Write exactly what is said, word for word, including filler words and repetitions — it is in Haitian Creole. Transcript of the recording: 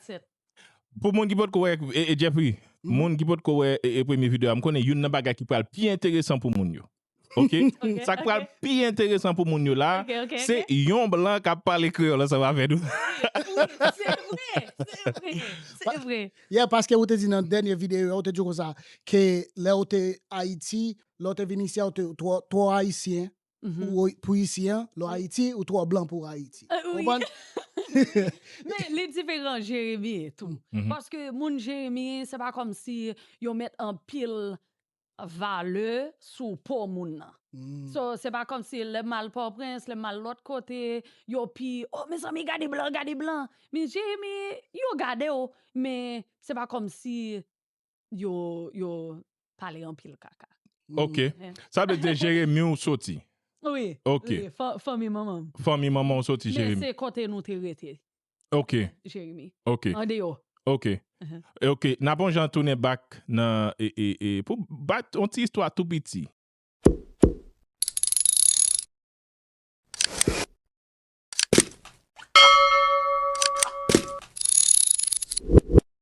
Sèt. Pou moun ki potko wè, e, e, Jeffrey, moun ki potko wè e, e premye videyo a, m konnen youn nan bagay ki pral pi enteresan pou moun yo. Ok? Sa k pral pi enteresan pou moun yo la, Ok, ok, se ok. Yon blan k ap pale kreyòl ansanm avè nou. Wi, se vre, se vre, se vre. Yeah, paske ou te di nan dènye videyo a, ou te di konsa, ke lè ou te Ayiti, lè ou te vin isi a, ou te twò, twò ayisyen Mhm. pou, pou isi a, lè Ayiti, ou twò blan pou Ayiti. Euh, wi. Konprann? Men li diferan Jeremi tou. Mhm. Paske moun Jeremi, se pa kòmsi yo met anpil valè sou po moun nan. Mm. So, se pa kòmsi lè m al Pòtoprens, lè m al lòt kote, yo pi, oh, mezanmi, gade blan, gade blan. Men Jeremi, yo gade w, men se pa kòmsi yo, yo pale anpil kaka. Ok. Eh. Sa vle di Jeremi ou soti. Wi, Ok. wi, fa- fanmi manman m. Fanmi manman ou soti, Men Jeremi. Se kote nou te rete, Ok, Jeremi. ok, An deyò. ok. Mhm. E ok, n ap yon jan tounen back nan, e, e, e, pou bat yon ti istwa tou piti.